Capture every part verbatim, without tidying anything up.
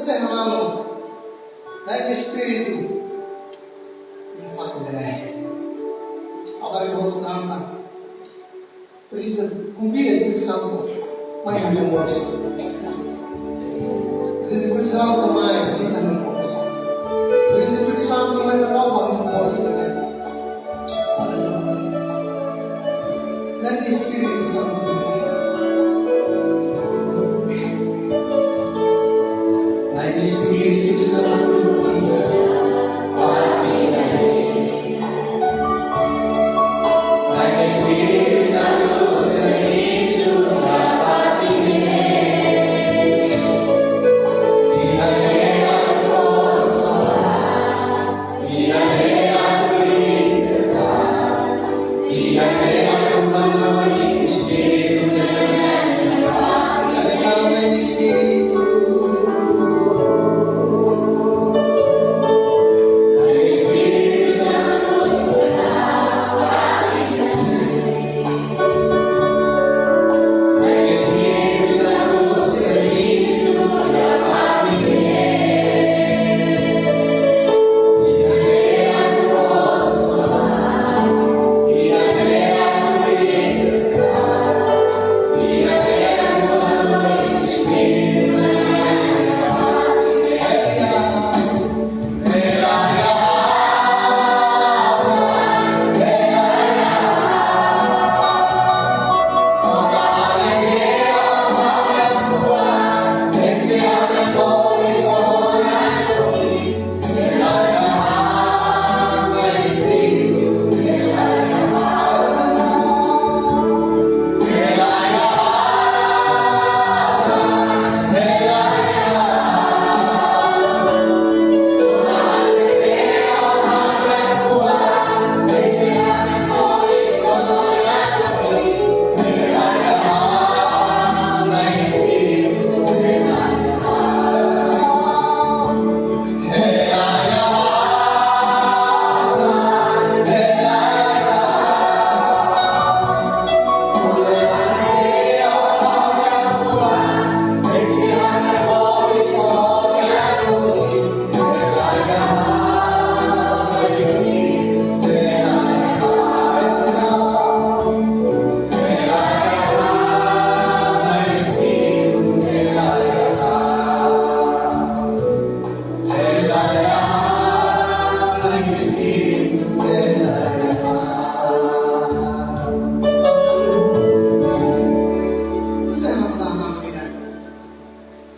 Ese halo, Na'i nia Espíritu iha fatin ne'e. Agora ita hotu kanta. Presiza konvida Espíritu Santu mai iha ita-nia bolsa. Presiza Espíritu Santu mai vizita ita-nia bolsa. Presiza Espíritu Santu mai renova ita-nia bolsa. Aleluia. Na'i nia Espíritu Santu. Na'i nia Espíritu Santu.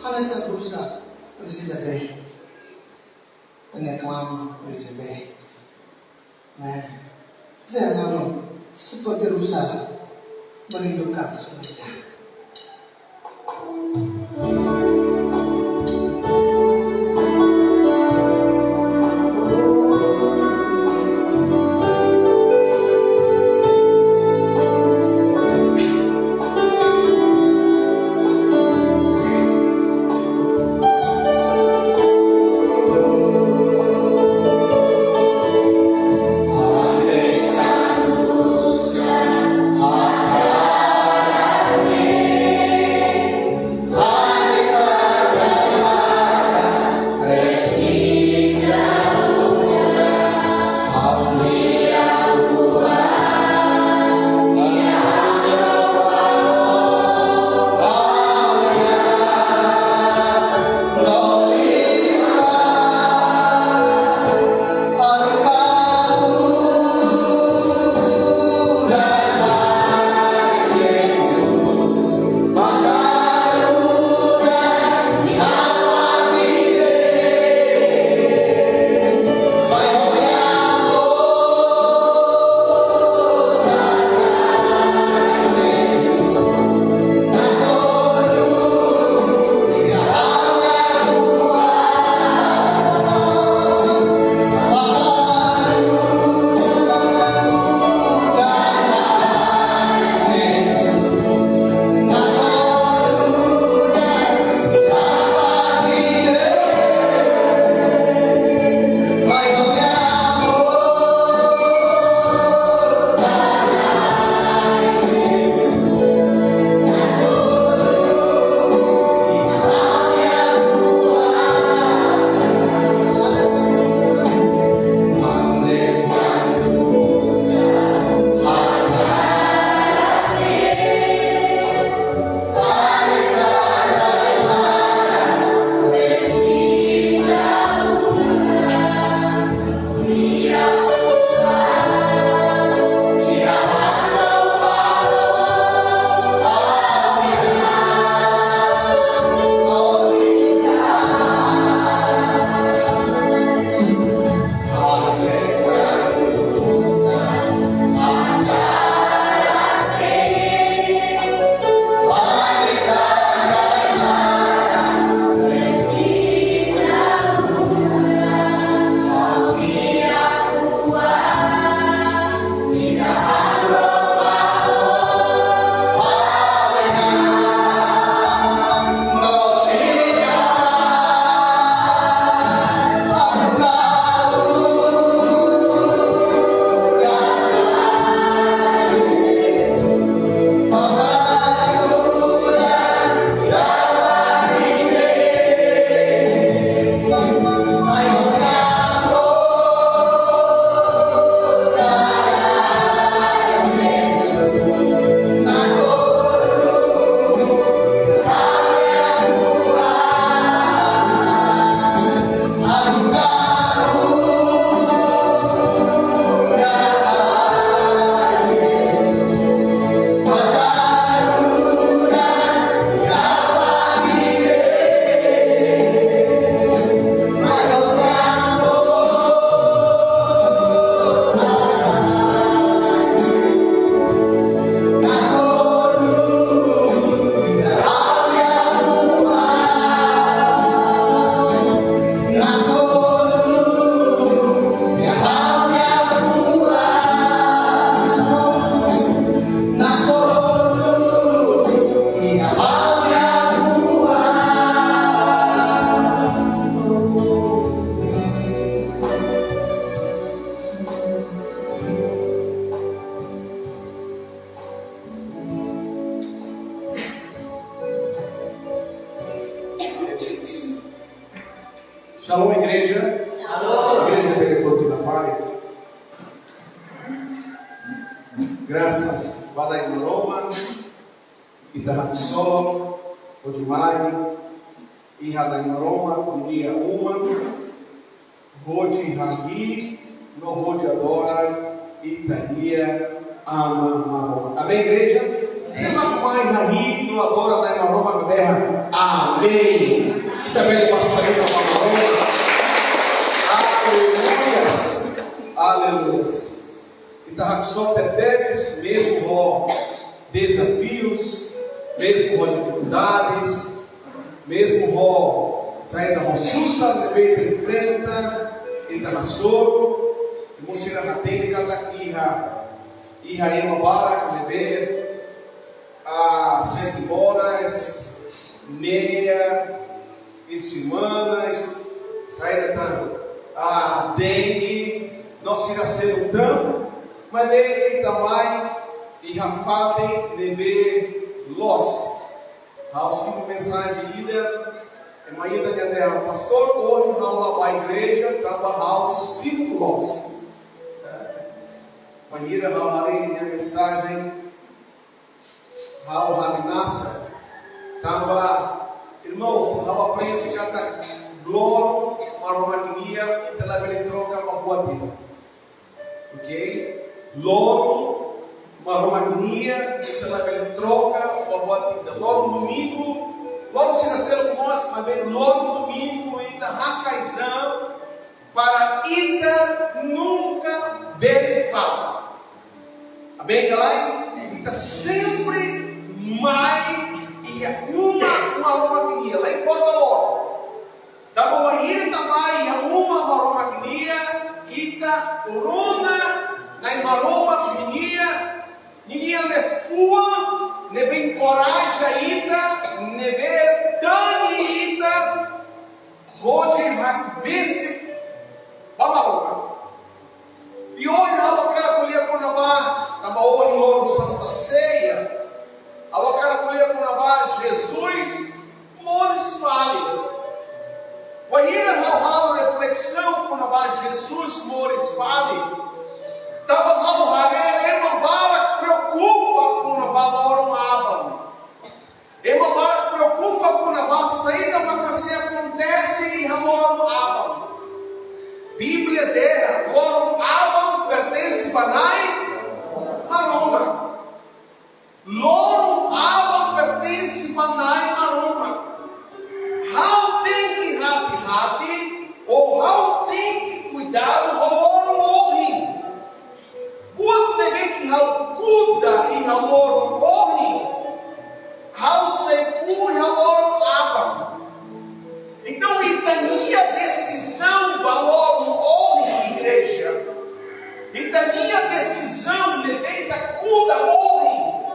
Hanesan rusa presiza bee. Ita-nia klamar presiza bee. Nah, saya ngano seperti rusa merindukan sungai. Alô, igreja? Alô. Igreja, diretor, fila fali. Grasas ba Nai Maromak, ita haksolok hodi mai iha Nai Maromak nia uma, hodi hahi'i no hodi adora ita-nia Aman Maromak. Amen, igreja? Sé mak mai hahi'i no adora Nai Maromak, dehan amen. Ita bele basa liman ba Maromak. Aleluia. Aleluia. Ita haksolok tebes, mezmu ho dezafius, mezmu ho difikuldades, mezmu ho, saida, ho susar ne'ebé ita enfrenta, ita hasoru, irmaun sira hatene katak iha, iha ema barak ne'ebé, ah, sente moras, me'ar, isin-manas, saida tan, ah, dengue, no sira seluk tan, maibé ita mai iha fatin ne'ebé loos. Ha'u simu mensajen ida, ema ida dehan: "Pastór, ohin ha'u la bá igreja, tanba ha'u sente loos." Bainhira ha'u haree nia mensajen, ha'u hamnasa. Tanba, irmãos, ha'u aprende katak loron Maromak nian, ita labele troka ba buat ida. Oke? Loron Maromak nian, ita labele troka ba buat ida. Loron Domingu, loron sira seluk mós, maibé loron Domingu, ita haka'as an para ita nunka bele falta. Amen ka lae? Ita sempre mai iha uma Maromak nian, la importa loron. Tanba bainhira ita mai iha uma Maromak nian, ita rona Nai Maromak ninia, ninia liafuan ne'ebé enkoraja ita, ne'ebé tani ita hodi hakbesik ba Maromak. I ohin ha'u hakarak ko'alia kona-ba, tanba ohin loron Santa Ceia, ha'u hakarak ko'alia kona-ba Jesus moris fali. Wainhira ha'u halo reflesaun kona-ba Jesus moris fali, tanba ha'u haree ema barak preokupa kona-ba loron aban. Ema barak preokupa kona-ba saida mak sei akontese iha loron aban. Bíblia dehan loron aban pertense ba Nai Maromak. Loron aban pertense ba Nai Maromak. Ha'u tenke hati-hati, ou ha'u tenke kuidadu ho loron ohin. Buat ne'ebé ke ha'u kuda iha loron ohin, ha'u sei kuu iha loron aban. Entaun, ita-nia desizaun ba loron ohin, igreja, ita-nia desizaun ne'ebé ita kuda ohin,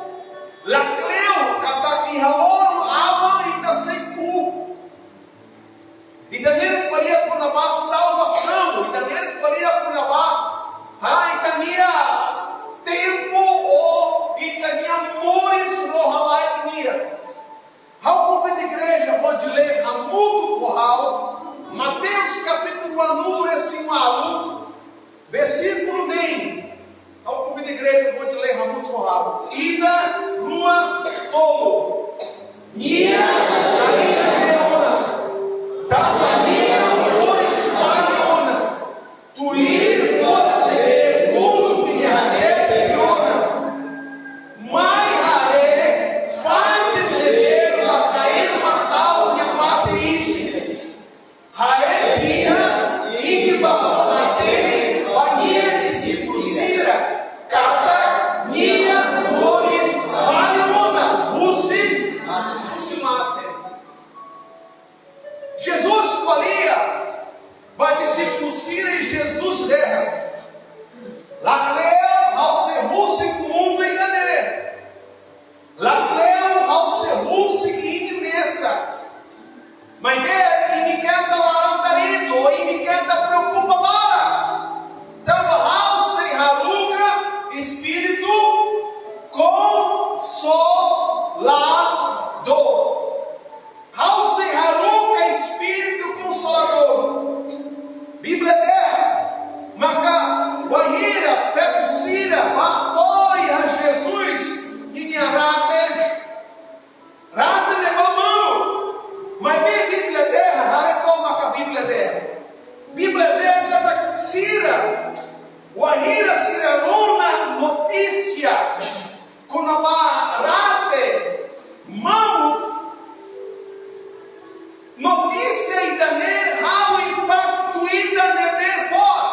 lakleur katak iha loron aban ita sei kuu. Ita nere ko'alia kona-ba salvasaun, ita nere ko'alia kona-ba, ha, ita-nia tempu ou ita-nia moris rohan-laek nian. Ha'u konvida igreja hodi lee hamutuk ho ha'u Mateus kapítulu ruanulu-resin-ualu, versíkulu neen. Ha'u konvida igreja hodi lee hamutuk ho ha'u. Ida, rua, tolu. Nia la iha ne'e ona, tanba nia moris fali ona. Tuir modo ne'ebé uluk nia hatete ona. Mai haree fatin ne'ebé lakaermak tau nia mate-isin. Haree tiha, i ba fó hatene ba nia dixípulu sira katak nia moris fali ona husi, husi mate. kona-ba rate mamuk, notísia ida-ne'e halo impaktu ida ne'ebé boot.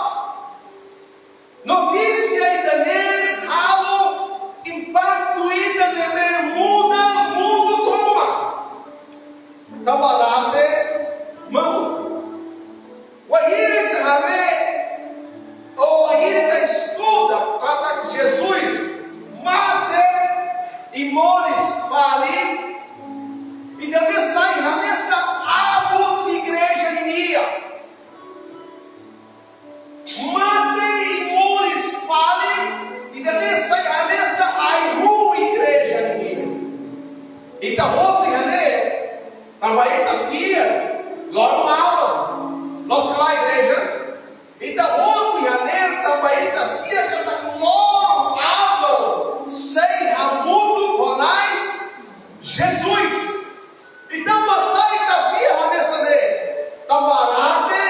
Notísia ida-ne'e halo impaktu ida ne'ebé muda mundu tomak. Tanba rate mamuk. Wainhira ita haree, ou wainhira ita estuda katak Jesus mate i moris fali, ida-ne'e sai hanesan abut igreja ninian. Mate i moris fali, ida-ne'e sai hanesan ai-hun igreja ninian. Ita hotu iha ne'e, tanba ita fiar loron aban. Loos ka lae, igreja? Ita hotu iha ne'e tanba ita fiar katak loron aban sei hamutuk ho Na'i Jesus. Entaun, tanba sá ita fiar hanesan ne'e? Tanba rate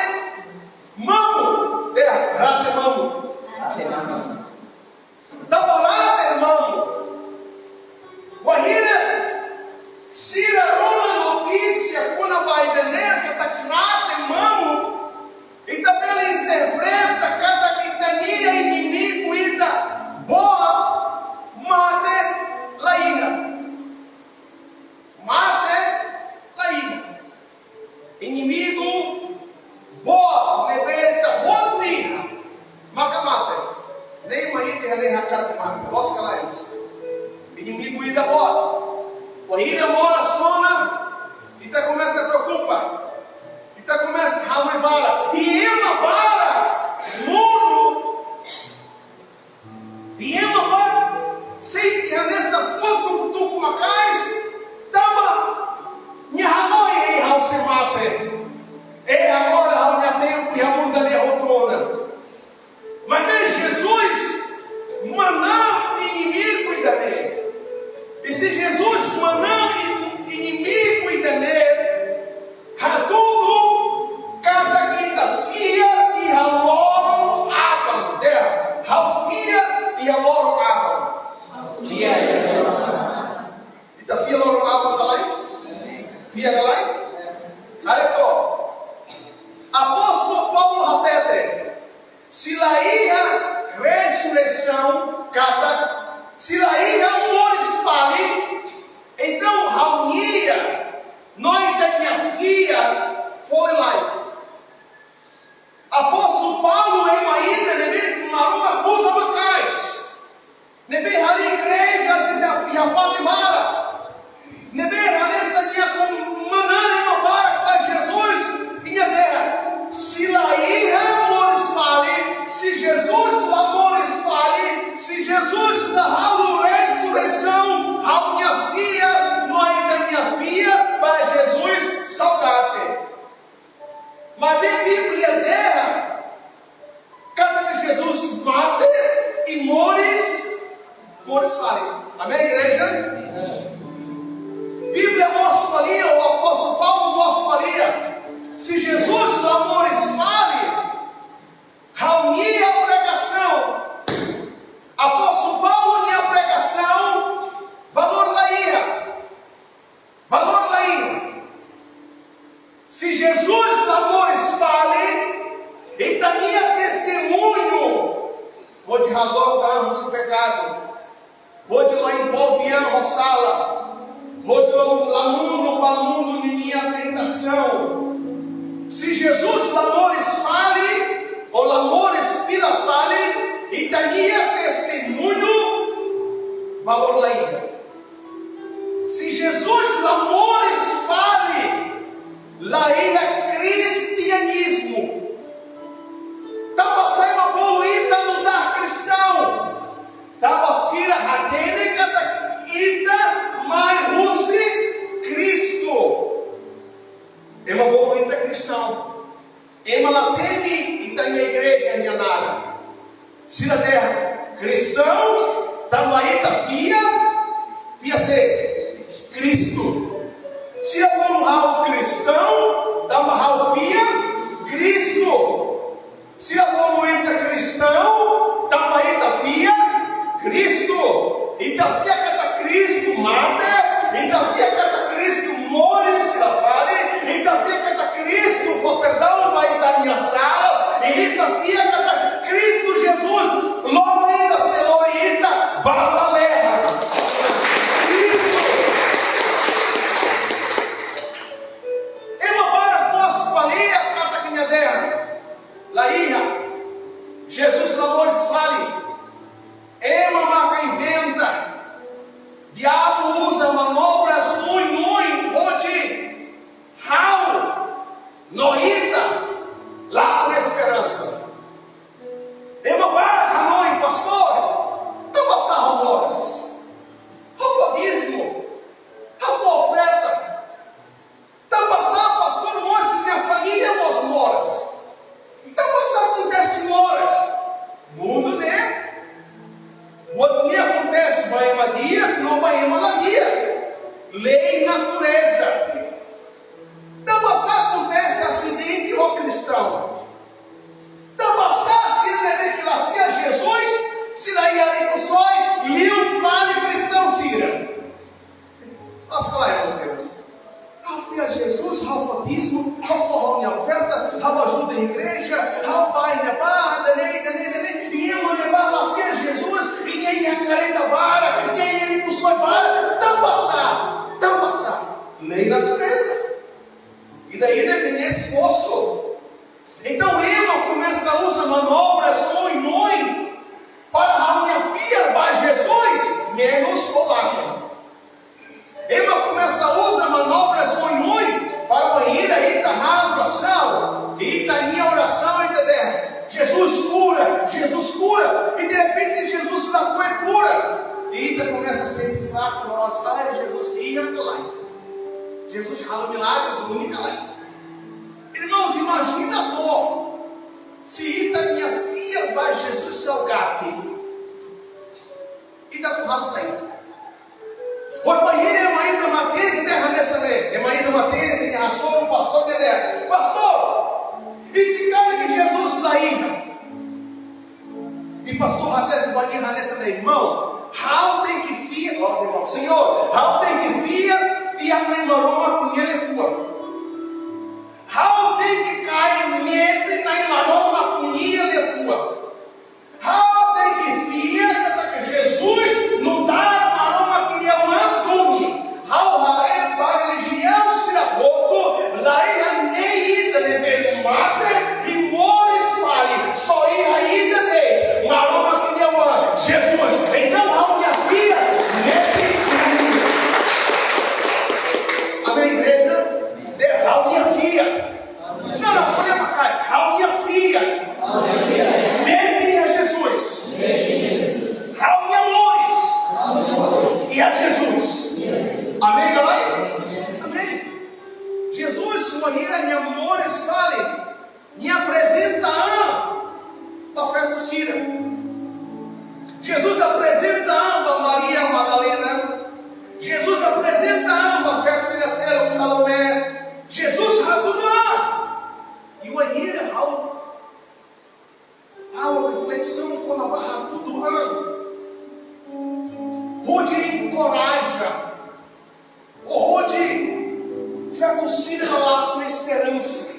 mamuk. Dehan, rate mamuk. Tanba rate mamuk. Wainhira sira rona notísia kona-ba ida-ne'e katak rate mamuk, ita bele interpreta katak ita-nia inimigu ida boot mate la iha. Mate la iha. Inimigu boot ne'ebé ita hotu iha maka mate. Ne'e mak ita haree hakarak mate. Loos ka lae? Inimigu ida boot. Wainhira moras ona, ita komesa preokupa. Ita komesa hamriik barak. I ema barak, mundu, i ema barak sente hanesan fuan tuku-tuku maka'as, tanba nia hanoin, ei, ha'u sei mate. Ei, agora ha'u-nia tempu iha mundu ne'e hotu ona. Maibé Jesus manán inimigu ida-ne'e. I se Jesus manán in-, inimigu ida-ne'e, hatudu katak ita fiar iha loron aban. Dehan, ha'u fiar iha loron aban. Fiar iha loron aban. Ita fiar loron aban ka lae? Fiar ka lae? Haree took. Apóstolu Paulo hatete, se la iha resureisaun, katak se la iha moris fali, entaun ha'u-nia, no ita-nia fiar folin lai. Apóstolu Paulo ema ida ne'ebé Maromak uza maka'as, ne'ebé harii igreja iha fatin barak, ne'ebé hanesan nia komandan ema barak ba Jesus, i nia dehan, se la iha moris fali, se Jesus la moris fali, se Jesus la halo resureisaun, ha'u-nia fiar no ita-nia fiar ba Jesus saugati. Maibé Bíblia dehan katak Jesus mate i moris, moris fali. Amen, igreja? Bíblia mós ko'alia, ou apóstolu Paulo mós ko'alia, se Jesus la moris fali, ha'u-nia pregasaun, apóstolu Paulo nia pregasaun, valór la iha. Valór la iha. Se Jesus la moris fali, ita-nia testemuñu, hodi hadook an husi pekadu, hodi la envolve an ho sala, hodi la, la monu ba mundu ninia tentasaun. Se Jesus la moris fali, ou la moris fila fali, ita-nia testemuñu valór la iha. Se Jesus la moris fali, la iha kristianizmu. Tanba sá ema bolu ita nu'udar kristaun? Tanba sira hatene katak ita mai husi Kristu. Ema bolu ita kristaun. Ema la temi ita-nia igreja nia naran. Sira dehan kristaun tanba ita fiar, fiar sé? Kristu. Sira bolu ha'u kristaun tanba ha'u fiar Kristu. Sira bolu ita kristaun tanba ita fiar Kristu. fali. Ema maka inventa. Diabu uza manobras oioin hodi halo no ita lakon esperansa. Ema barak hanoin, pastór, tanba sá ha'u moras? Ha'u fó dízimu, ha'u fó oferta. Tanba sá pastór mós nia família mós moras? Tanba sá akontese moras? Mundu ne'e, buat ne'e akontese ba ema di'ak no ba ema la di'ak. Lei natureza. Tanba sá akontese asidente ho kristaun? Tanba sá sira ne'ebé ke la fiar Jesus, sira iha rikusoin liu fali kristaun sira? Mas klaru, irmaun, ha'u fiar Jesus, ha'u fó dízimu, ha'u fó ha'u-nia oferta, ha'u ajuda igreja, ha'u bá iha ne'ebá, ida-ne'e, ida-ne'e, ida-ne'e, i ema ne'ebá la fiar Jesus, i nia iha karreta barak, i nia iha rikusoin barak, tanba sá, tanba sá? Lei natureza. Ida-ne'e ke nia esforsu. Entaun, ema komesa uza manobras oioin para ha'u-nia fiar ba Jesus menus ou lakon. Ema komesa uza manobras oioin para bainhira ita halo orasaun, ita-nia orasaun ita dehan: Jesus kura, Jesus kura, i derrepente Jesus lakohi kura. I ita komesa sente fraku, no ras, ai, Jesus iha ka lae? Jesus halo milagre duni ka lae? Irmãos, imajina to'ok, se ita-nia fiar ba Jesus saugati, ita atu halo saida? Hori bainhira ema ida matenek dehan hanesan ne'e, ema ida matenek, nia hasoru pastór, nia dehan: Pastór, i se karik Jesus la iha? I pastór hateten ba nia hanesan ne'e: Irmaun, ha'u tenke fiar, ó, irmaun, Señór, ha'u tenke fiar iha Nai Maromak nia liafuan. Ha'u tenke kaer metin Nai Maromak nia liafuan. Ha'u tenke fiar katak Jesus nu'udar Maromak nia Oan duni. Ha'u haree ba relijiaun sira hotu, la iha nein ida ne'ebé mate i moris fali, só iha ida de'it, Maromak nia Oan, Jesus. Entaun, ha'u-nia fiar ne'e. Amen, igreja? Dehan ha'u-nia fiar. Não, não, olha para cá, ha'u-nia fiar. Metin iha Jesus. Ha'u-nia moris iha Jesus. Amen ka lae? Amen. Jesus, wainhira nia moris fali, nia aprezenta an ba feto sira. Jesus aprezenta an ba Maria Madalena. Jesus aprezenta an ba feto sira seluk, Salomé. Jesus hatudu an. I wainhira ha'u halo reflesaun kona-ba hatudu an, hodi enkoraja, hodi feto sira lakon esperansa.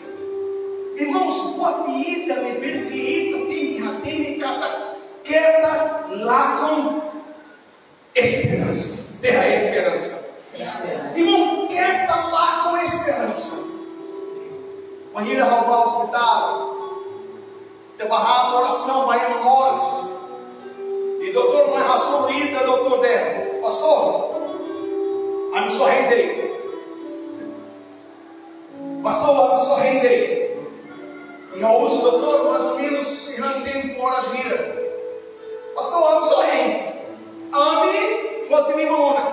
Irmãos, buat ida ne'ebé ke ita tenke hatene katak keta lakon esperansa. Dehan esperansa. Irmaun, keta lakon esperansa. Wainhira ha'u bá ospitál, ita bá halo orasaun ba ema moras. I doutór mai hasoru ida, doutór dehan: Pastór, ami só hein de'it. Pastór, ami só hein de'it. I ha'u husu doutór, mais ou menos, iha tempu oras hira? Pastór, ami só hein. Ami foti liman ona.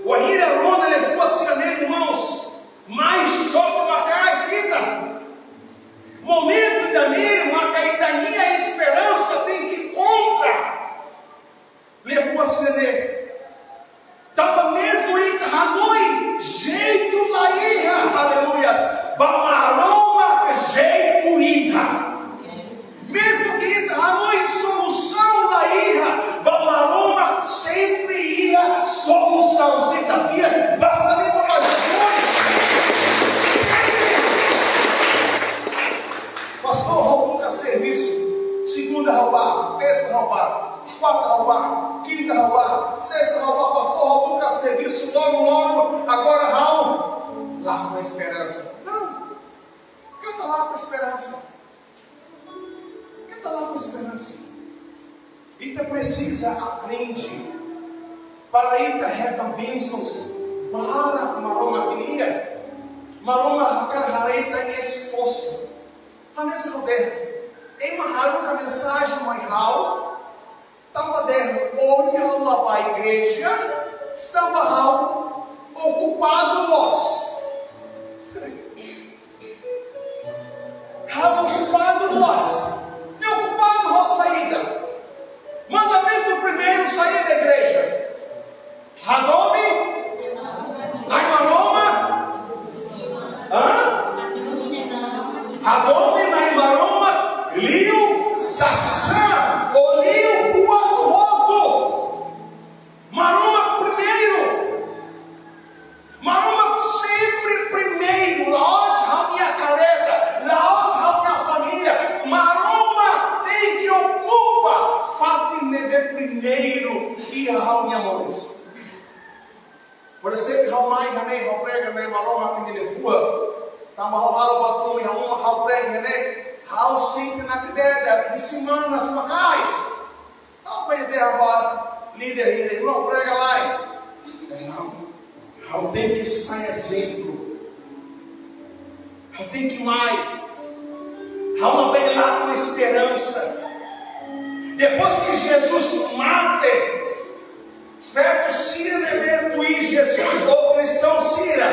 Wainhira rona liafuan sira-ne'e, irmãos, mai xoke maka'as ita. Momentu ida-ne'e maka ita-nia esperansa tenke kontra liafuan sira-ne'e. Tanba mezmu ita hanoin jeitu la iha, aleluias, ba Maromak jeitu iha. Mezmu ke ita hanoin solusaun la iha, ba Maromak sempre iha solusaun. Se ita fiar, basta de coragem. Pastór, ha'u buka servisu. Segunda ha'u bá, tersa ha'u bá, kuarta ha'u bá, kinta ha'u bá, sesta ha'u bá, pastór, ha'u buka servisu loron-loron, agora ha'u lakon esperansa. Não. Keta lakon esperansa. Keta Ita la iha esperansa. Ita presiza aprende para ita hetan bensaun barak Maromak nian. Maromak hakarak haree ita-nia esforsu. Hanesan ha'u dehan, ema haruka mensajen mai ha'u, tanba dehan ohin ha'u la bá igreja, tanba ha'u okupadu loos. Ha'u okupadu loos. Nia okupadu ho saida? Mandamentu primeiru saida, igreja? Hadomi Nai Maromak. Hã? Hadomi Nai Maromak liu sasán, ou liu buat hotu. Maromak primeiru. Maromak sempre primeiru, la'ós ha'u-nia karreta, la'ós ha'u-nia família. Maromak tenke okupa fatin ne'ebé primeiru iha ha'u-nia moris. Por ezemplu, ha'u mai iha ne'e, ha'u prega iha Maromak nia liafuan. Tanba ha'u halo buat ruma iha uma, ha'u prega iha ne'e, ha'u sente nakdedar, isin manas maka'as. Ha'u bá dehan ba líder ida, irmaun, prega lai. Não. Ha'u tenke sai ezemplu. Ha'u tenke mai. Ha'u labele lakon esperansa. Depois que Jesus mate, feto sira ne'ebé tuir Jesus, ou kristaun sira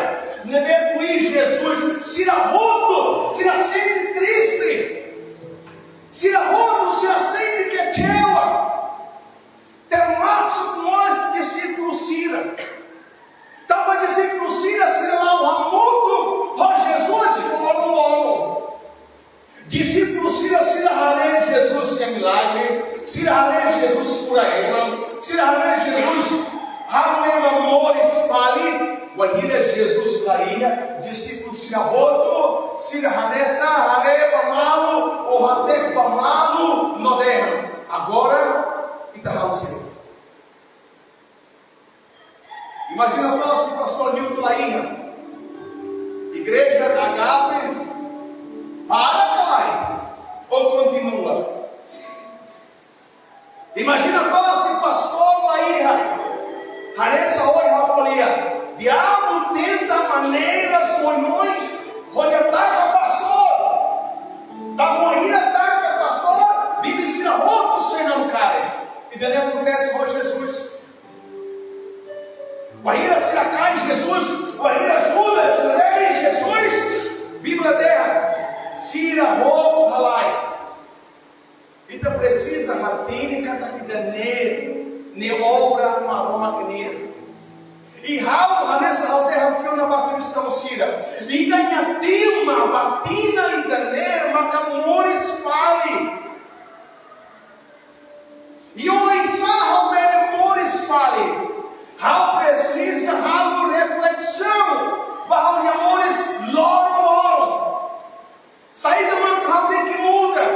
ne'ebé tuir Jesus, sira hotu, sira sente triste. Sira hotu, sira sente kecewa. Termasuk mós dixípulu sira. Tanba dixípulu sira, sira la'o hamutuk ho Jesus, ho anu-anu. Dixípulu sira, sira haree Jesus iha milagre, sira haree Jesus kura ema, sira haree Jesus halo ema moris fali. Wainhira Jesus la iha, dixípulu sira hotu, sira hanesan haree ba malu, ou hateke ba malu, no dehan: Agora, ita halo saida? Imajina to'ok se pastór Newton la iha. Igreja Agape para ka lae? Ou kontinua? Imajina to'ok se pastór la iha. Hanesan ohin ha'u ko'alia. Diabu tenta maneiras oioin hodi ataka pastór. Tanba wainhira ataka pastór, bibi sira hotu sei namkari. Ida-ne'e akontese ho Jesus. Wainhira sira kaer Jesus, wainhira Judas trei Jesus, Bíblia dehan, sira hotu halai. Ita presiza hatene katak ida-ne'e, ne'e obra Maromak nian. I ha'u hanesan ha'u dehan tiha ona ba kristaun sira. Ita-nia tema ba tinan ida-ne'e maka moris fali. I oinsá ha'u bele moris fali? Ha'u presiza halo reflesaun ba ha'u-nia moris loron-loron. Saida mak ha'u tenke muda?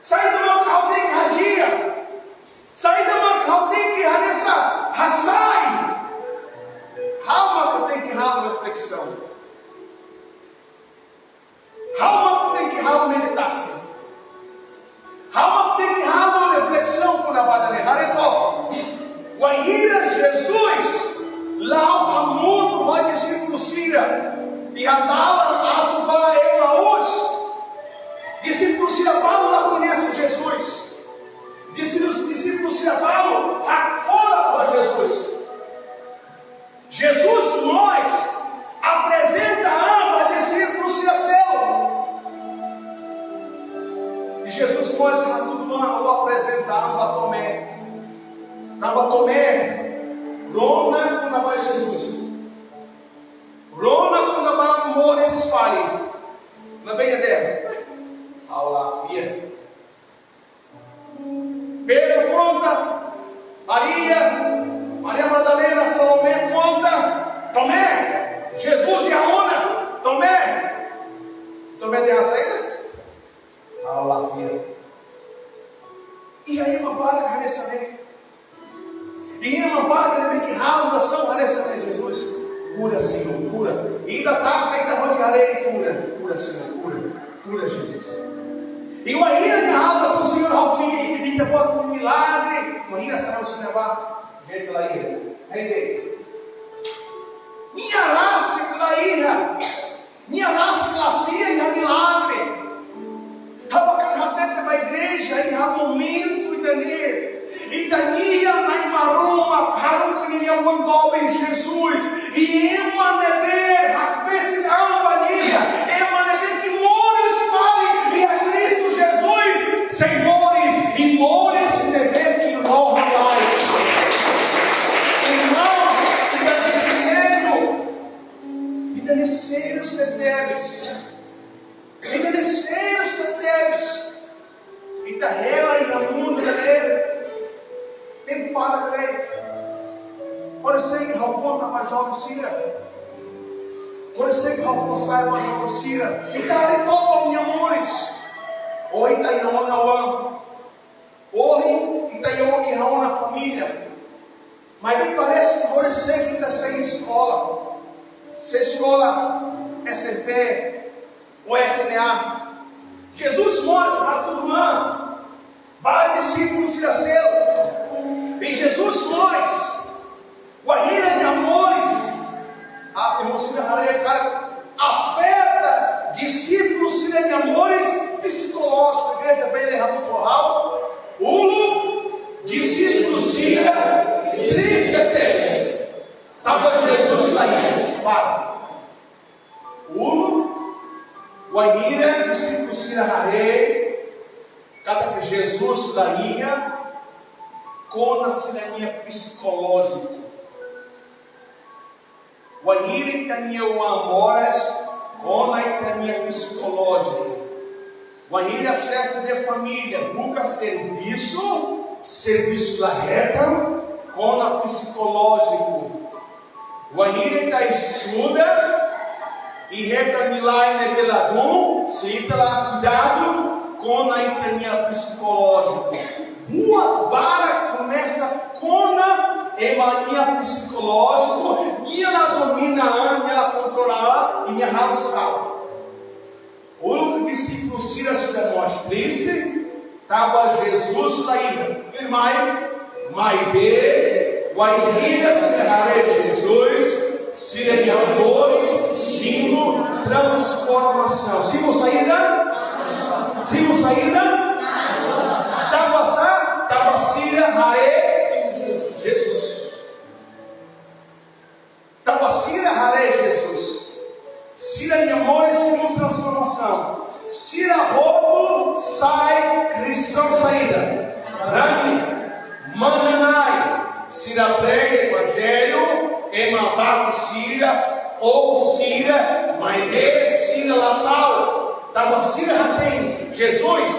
Saida mak ha'u tenke hadi'a? Saida mak ha'u tenke hanesan hasai? Ha'u mak tenke halo reflesaun. Ha'u mak tenke halo meditasaun. Ha'u mak tenke halo reflesaun kona-ba ida-ne'e. Haree to'ok. Wainhira Jesus la'o hamutuk ho dixípulu sira iha dalan atu ba Emaús, dixípulu sira balu la koñese Jesus. Dixípulu, dixípulu sira balu hakfodak ho Jesus. Jesus mós aprezenta an ba dixípulu sira seluk. I Jesus mós hatudu an ou aprezenta an ba Tomé. Tanba Tomé rona kona-ba Jesus. Rona kona-ba moris fali. Maibé nia dehan: Ha'u la fiar. Pedro konta, Maria, Maria Madalena, Salomé konta, Tomé, Jesus iha ona, Tomé. Tomé dehan saida? Ha'u la fiar. Iha ema barak hanesan ne'e. Iha ema barak ne'ebé ke halo orasaun hanesan ne'e: Jesus, kura, Señór, kura. Ita taka, ita hodi haree, kura, kura, Señór, kura, kura, Jesus. I wainhira nia halo, Señór, ha'u fiar, ita-boot halo milagre, wainhira sai husi ne'ebá, nia la iha. Hei de. Nia rasik la iha. Nia rasik la fiar iha milagre. Ha'u hakarak hatete ba igreja iha momentu ida-ne'e. Ita-nia Na'i Maromak haruka ninia oan doben Jesus. I ema ne'ebé hakbesik an ba nia, ema ne'ebé ke moris fali iha Kristu Jesus, sei moris, i moris ne'ebé ke rohan-laek. Irmãos, ita-nia seluk, ita-nia seluk sei tebes. Ita-nia seluk sei tebes. Ita hela iha mundu ida-ne'e, tempu ida-ne'e. Horiseik ha'u konta ba joven sira. Horiseik ha'u fó sai ba joven sira. Ita haree to'o ba nia moris. Ohin ita iha ona oan. Ohin ita iha ona família. Maibé parese ke horiseik ita sei eskola. Sei eskola S M P ou S M A. Jesus mós atu tun ba disípulu sira seluk. I Jesus mós, wainhira nia moris, a emosi na haree katak afeta disípulu sira-nia moris psikolójiku. Igreja, bele hamutuk ho ha'u. Uluk, disípulu sira triste tebes. Tanba Jesus la iha. Para. Uluk, wainhira disípulu sira haree katak Jesus la iha, kona sira-nia psikolójiku. Wainhira ita-nia oan moras, kona ita-nia psikolójiku. Wainhira xefe de família buka servisu, servisu la hetan, kona psikolójiku. Wainhira ita estuda i hetan nilai ne'ebé ladún, se ita la kuidadu, kona ita-nia psikolójiku. Buat barak komesa kona ema nia psikolójiku, nia la domina, nia la kontrola, i nia halo sala. Uluk disípulu sira, sira mós triste, tanba Jesus la iha. Tuirmai, maibé, wainhira sira haree Jesus, sira-nia moris simu transformasaun. Simu saida? Simu saida? Tanba sá? Tanba sira haree Jesus. Tanba sira haree Jesus, sira-nia moris simu transformasaun. Sira hotu sai kristaun saida? Rani, manán-na'in. Sira prega evanjellu, ema baku sira, ou sira, maibé sira la ta'uk. Tanba sira hatene Jesus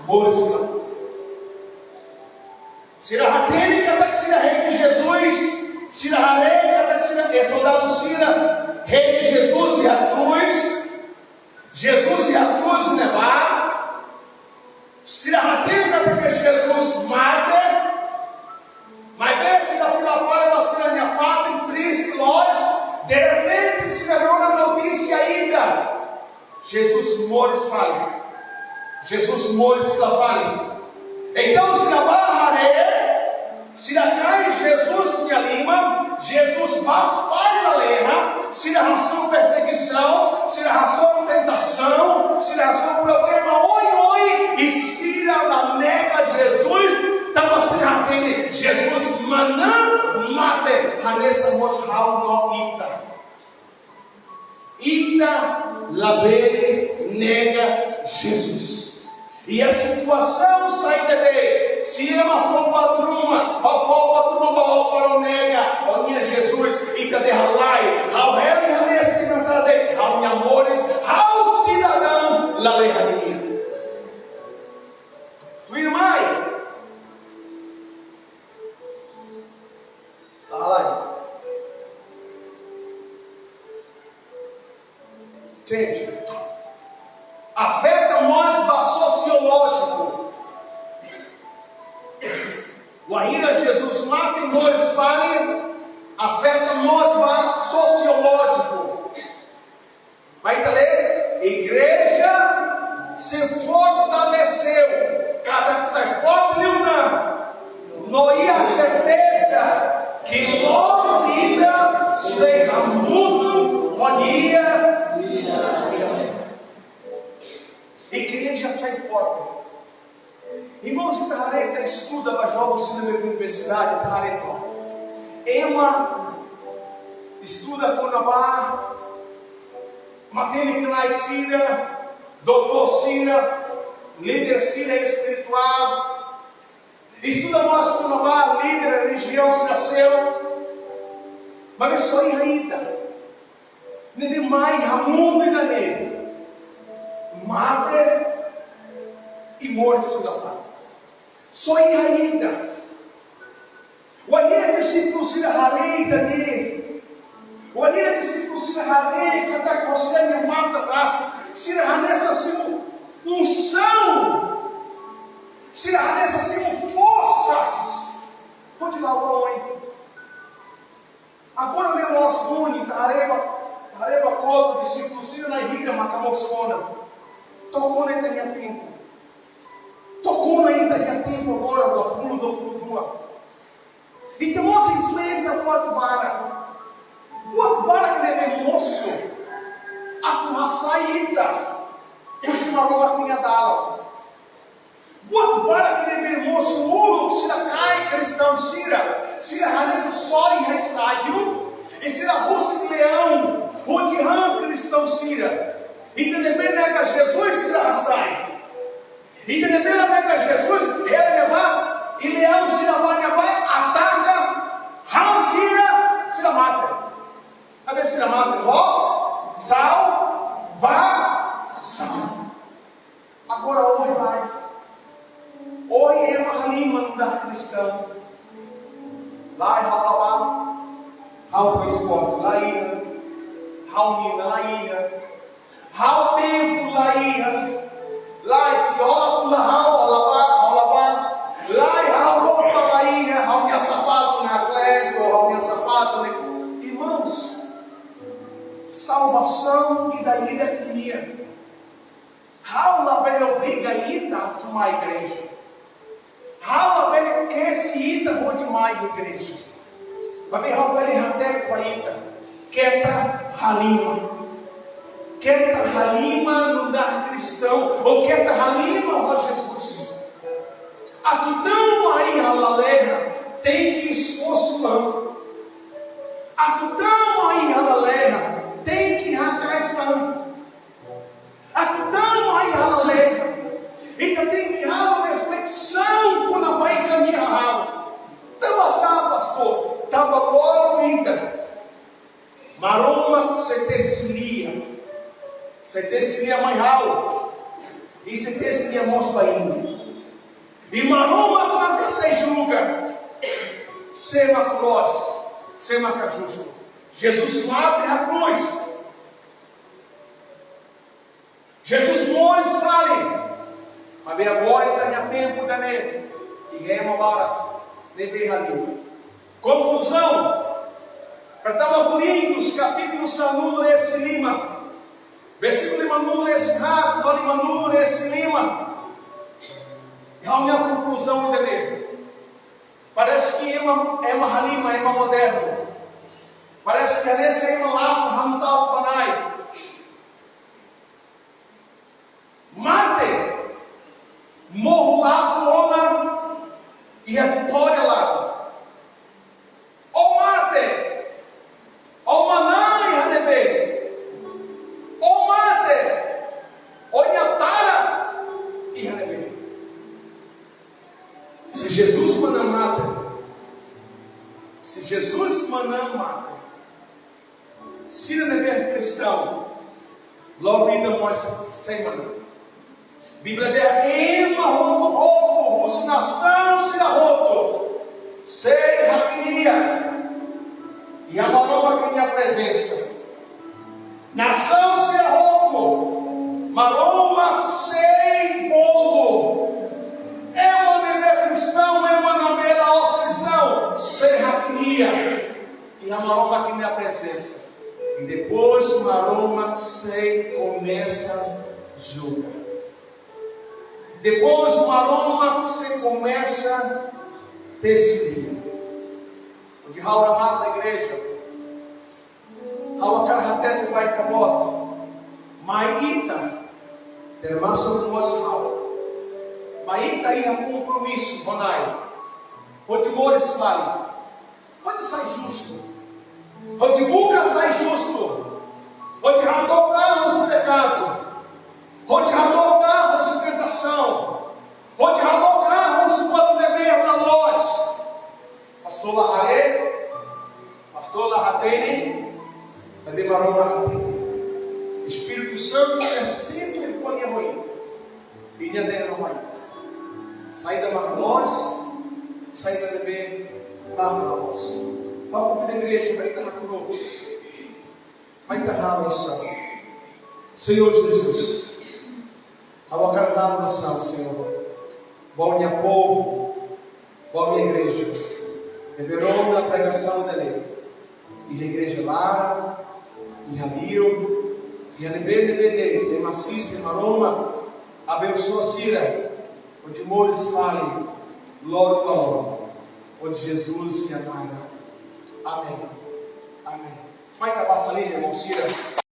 moris fila fali. Sira hatene katak sira hedi Jesus, sira haree katak sira, eh, soldadu sira hedi Jesus iha krús, Jesus iha krús ne'ebá. Sira hatene katak Jesus mate, maibé sira fila fali ba sira-nia fatin triste loos, derrepente sira rona notísia ida. Jesus moris fali. Jesus moris fila fali. Entaun, sira bá haree, sira kaer Jesus nia liman, Jesus bá fali lalehan, sira hasoru persegisaun, sira hasoru tentasaun, sira hasoru problema oioin, i sira la nega Jesus, tanba sira hatene Jesus manán mate, hanesan mós ha'u no ita. Ita labele nega Jesus. Iha situasaun saida de'it, se ema fó buat ruma, ou fó buat ruma ba ó para ó nega ó-nia Jesus, ita dehan lae, ha'u hela iha ne'e, se ita dehan ha'u-nia moris, ha'u sidadaun lalehan nian. Tuirmai, Alai. Change. Afeta mós ba sosiolójiku. Wainhira Jesus mate, moris fali, afeta mós ba sosiolójiku. Mai ita lee, igreja se fortaleceu, katak sai forte liután, no iha serteza que loron ida sei hamutuk ho nia. Igreja sai forte. Irmãos, ita haree, ita estuda ba joven sira iha universidade, ita haree to'ok. Ema estuda kona-ba matenek-na'in sira, doutór sira, líder sira espirituál. Estuda mós kona-ba líder relijiaun sira seluk. Maibé só iha ida ne'ebé mai iha mundu ida-ne'e, mate i moris fila fali. Só iha ida. Wainhira dixípulu sira haree ida-ne'e, wainhira dixípulu sira haree katak José nia matan rasik, sira hanesan simu unsaun, sira hanesan simu forsa hodi la'o ba oin. Agora ne'e loos duni, ita haree ba, ita haree ba kotuk, dixípulu sira na'in hira maka mosu ona. To'o kona ita-nia tempu. To'o kona ita-nia tempu agora, dua puluh dua puluh dua. Ita mós enfrenta buat barak. Buat barak ne'ebé mosu atu hasai ita husi Maromak nia dalan. Buat barak ne'ebé mosu uluk sira kaer kristaun sira, sira hanesan sorin iha estádiu, i sira husik leaun hodi han kristaun sira. Ida ne'ebé nega Jesus sira hasai. Ida ne'ebé la nega Jesus, hela nia bá, i leaun sira bá, nia bá ataka, han sira, sira mate. Maibé sira mate ho salvasaun. Agora ohin lae. Ohin ema halimar nu'udar kristaun. Lae, ha'u la bá. Ha'u transporte la iha. Ha'u mina la iha. Ha'u tempu la iha. Lae, se hola tula ha'u, ha'u la bá, ha'u la bá. Lae, ha'u roupa la iha, ha'u-nia sapatu naklees, ou ha'u-nia sapatu ne'e. Irmãos, salvasaun ida-idak nian. Ha'u labele obriga ita atu mai igreja. Ha'u labele kesi ita hodi mai igreja. Maibé ha'u bele hatete ba ita. Keta halimar. Keta halimar nu'udar kristaun. Ou keta halimar ho Jesus. Atu tama iha lalehan, tenke esforsu an. Atu tama iha lalehan, tenke haka'as an. Atu tama iha lalehan, ita tenke halo reflesaun kona-ba ita-nia hahalok. Tanba sá, pastór? Tanba loron ida Maromak sei tesi lia. Sei tesi lia mai ha'u. I sei tesi lia mós ba imi. I Maromak maka sei julga sé mak loos, sé maka justu. Jesus mate iha krús. Jesus moris fali. Maibé agora ita-nia tempu ida-ne'e, iha ema barak ne'ebé halimar. Konkluzaun, Primeira Coríntios, kapítulu sanulu-resin-lima, versíkulu limanulu-resin-haat to'o limanulu-resin-lima. Ha'u-nia konkluzaun ida-ne'e. Parese ke ema, ema halimar, ema modernu. Parese ke hanesan ema lakon hamta'uk ba Na'i. Mate, mohu lakon ona iha vitória laran. Ó mate, ó manán iha ne'ebé? Ó mate, ó-nia tara iha ne'ebé? Se Jesus manán mate, se Jesus manán mate, sira ne'ebé kristaun, loron ida mós sei manán. Bíblia dehan ema hotu-hotu, husi nasaun sira hotu, sei hakne'ak iha Maromak nia prezensa. Nasaun sira hotu, Maromak sei bolu. Ema ne'ebé kristaun, ema ne'ebé la'ós kristaun, sei hakne'ak iha Maromak nia prezensa. I depois Maromak sei komesa julga. Depois Maromak sei komesa tesi lia. Hodi ha'u remata, igreja, ha'u hakarak hatete ba ita-boot. Mai ita, termasuk mós ha'u, mai ita iha kompromisu ho Na'i hodi moris fali, hodi sai justu, hodi buka sai justu, hodi hadook an husi pekadu, hodi hadook an husi tentasaun, hodi hadook an husi buat ne'ebé la loos. Pastór la haree, pastór la hatene, maibé Maromak hatene. Espíritu Santu é sempre ko'alia ho ita. Nia dehan mai saida mak loos, saida ne'ebé mak la loos. Ha'u konvida igreja para ita haku'u, para ita halo orasaun. Senhor Jesus, ha'u hakarak halo orasaun, Senhor, ba Ó-nia povu, ba Ó-nia igreja. Ne'ebé rona pregasaun ida-ne'e iha igreja laran, iha li'ur, iha ne'ebé-ne'ebé de'it ema asiste. Maromak, abensoa sira hodi moris fali loron ba loron, hodi Jesus nia naran. Amen. Amen. Mai ita basa liman, irmaun sira.